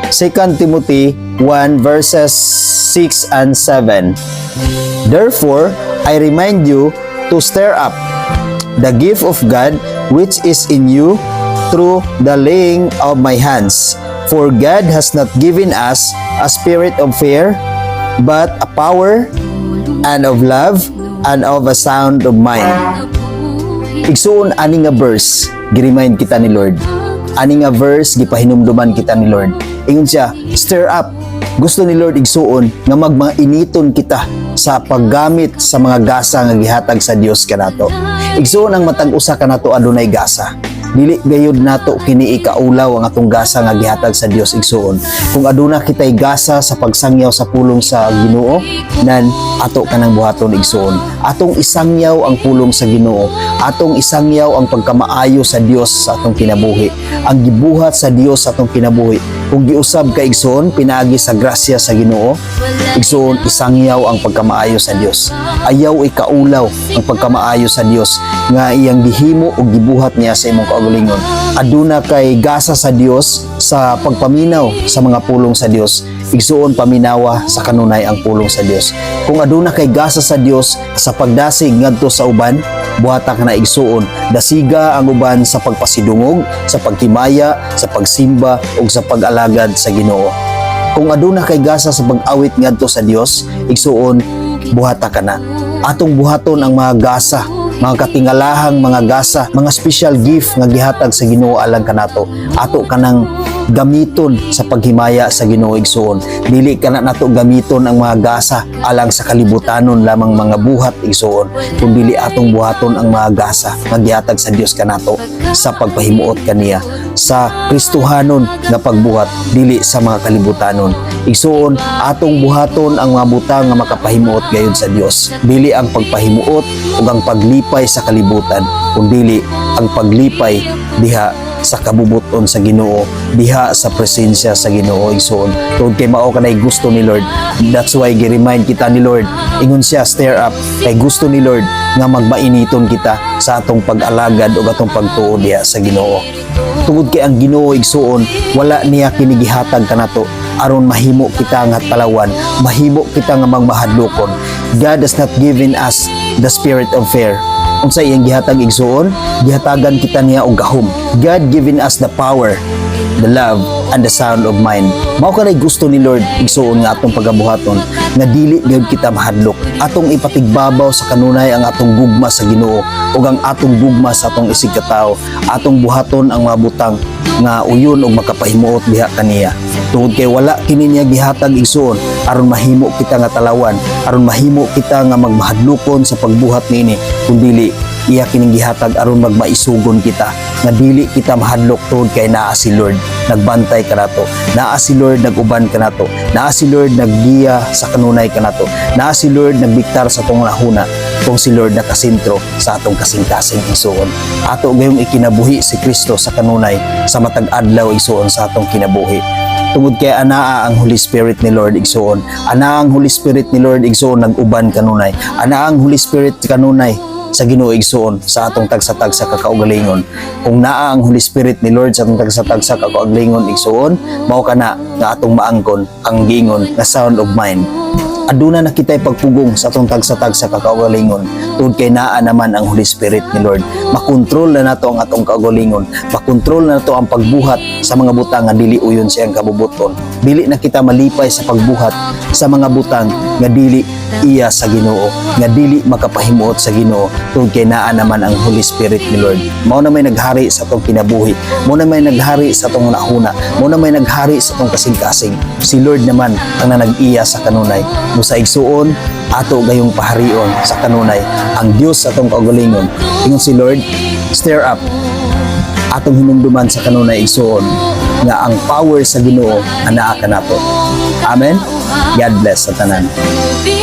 2 Timothy 1 verses 6 and 7. "Therefore, I remind you to stir up the gift of God which is in you through the laying of my hands. For God has not given us a spirit of fear, but a power and of love and of a sound of mind." Igsuon, ani nga verse, giremind kita ni Lord. Ani nga verse, gipahinumduman kita ni Lord. Ingon siya, "Stir up." Gusto ni Lord, igsuon, nga magmainiton kita sa paggamit sa mga gasa nga gihatag sa Dios kanato. Igsuon, ang matag usa kanato adunay gasa. Dili gayud nato kini ikaulaw ang atong gasa nga gihatag sa Dios, igsuon. Kung aduna kitay gasa sa pagsangyaw sa pulong sa Ginoo, nan ato kanang buhaton, igsuon. Atong isangyaw ang pulong sa Ginoo. Atong isangyaw ang pagkamaayo sa Dios sa atong kinabuhi. Ang gibuhat sa Dios sa atong kinabuhi. Kung giusab ka, igsuon, pinaagi sa grasya sa Ginoo, igsuon, isangyaw ang pagkamaayo sa Dios. Ayaw ikaulaw ang pagkamaayo sa Dios nga iyang gihimo o gibuhat niya sa imong kaugalingon. Aduna kay gasa sa Dios sa pagpaminaw sa mga pulong sa Dios. Igsuon, paminawa sa kanunay ang pulong sa Dios. Kung aduna kay gasa sa Dios sa pagdasig ngadto sa uban, buhata ka na, igsuon. Dasiga ang uban sa pagpasidungog, sa pagkimaya, sa pagsimba ug sa pag-alagad sa Ginoo. Kung aduna kay gasa sa pag-awit ngadto sa Dios, igsuon, buhata ka na. Atong buhaton ang mga gasa, mga katingalahang mga gasa, mga special gift nga gihatag sa Ginoo alang kanato. Ato kanang gamiton sa paghimaya sa Ginoo, igsuon. Dili kana nato gamiton ang mga gasa alang sa kalibutanon lamang mga buhat, igsuon, kun dili atong buhaton ang mga gasa nga gihatag sa Dios kanato sa pagpahimuot kaniya sa Kristohanon nga pagbuhat, dili sa mga kalibutanon. Igsuon, atong buhaton ang mga butang nga makapahimuot gayud sa Dios. Dili ang pagpahimuot ug ang paglipay sa kalibutan, kundili ang paglipay diha sa kabubuton sa Ginoo, diha sa presensya sa Ginoo, igsuon. Tungod kay mao kanay gusto ni Lord. That's why gi-remind kita ni Lord. Ingon siya, "Stir up." Kay gusto ni Lord nga magmainiton kita sa atong pag-alagad ug atong pagtuo diha sa Ginoo. Tungod kay ang Ginoo, igsuon, wala niya kini gihatag kanato aron mahimo kita nga talawan, mahimo kita nga magmahadlokon. God has not given us the spirit of fear. Unsa iyang gihatag, igsuon? Gihatagan kita niya og gahom. God given us the power, the love, and the sound of mind. Mao kanay gusto ni Lord, igsuon, nga atong pagabuhaton nga dili gyud kita mahadlok. Atong ipatigbabaw sa kanunay ang atong gugma sa Ginoo ug ang atong gugma sa atong isig katawo. Atong buhaton ang mga butang nga uyon og makapahimuot diha kaniya. Tungod kay wala kini niya gihatag, igsuon, aron mahimo kita nga talawan, aron mahimo kita nga magmahadlokon sa pagbuhat niini, kundili iya kining gihatag aron magmaisugon kita nga dili kita mahadlok tungod kay naa si Lord nagbantay kanato, naa si Lord naguban kanato, naa si Lord naggiya sa kanunay kanato, naa si Lord nagbiktar sa atong lahuna kung si Lord nakasentro sa atong kasing-kasing, igsuon. Ato gayong ikinabuhi si Kristo sa kanunay sa matag adlaw, igsuon, sa atong kinabuhi. Tungod kay anaa ang Holy Spirit ni Lord, igsuon. Anaa ang Holy Spirit ni Lord, igsuon, nag-uban kanunay. Anaa ang Holy Spirit kanunay sa Ginoo, igsuon, sa atong tagsa-tagsa kakaugalingon. Kung naa ang Holy Spirit ni Lord sa atong tagsa-tagsa kakaugalingon, igsuon, mao kana nga atong maangkon ang giingon nga sound of mind. Aduna na kita'y pagpugong sa atong tagsa-tagsa kakaugalingon tungod kay naa naman ang Holy Spirit ni Lord. Makontrol na nato ang atong kaugalingon. Makontrol na nato ang pagbuhat sa mga butang nga dili uyon sa iyang kabubuton. Dili na kita malipay sa pagbuhat sa mga butang nga dili iya sa Ginoo, nga dili makapahimuot sa Ginoo, tungod kay naa naman ang Holy Spirit ni Lord. Mao na may naghari sa atong kinabuhi, mao na may naghari sa atong nahuna, mao na may naghari sa atong kasing-kasing. Si Lord naman ang nanag-iya sa kanunay. Busa igsuon, ato gayong paharion sa kanunay ang Dios sa atong kaugalingon. Ingon si Lord, "Stir up." Atong hinumduman sa kanunay, igsuon, nga ang power sa Ginoo anaa kanato. Amen. God bless sa tanan. Tubig.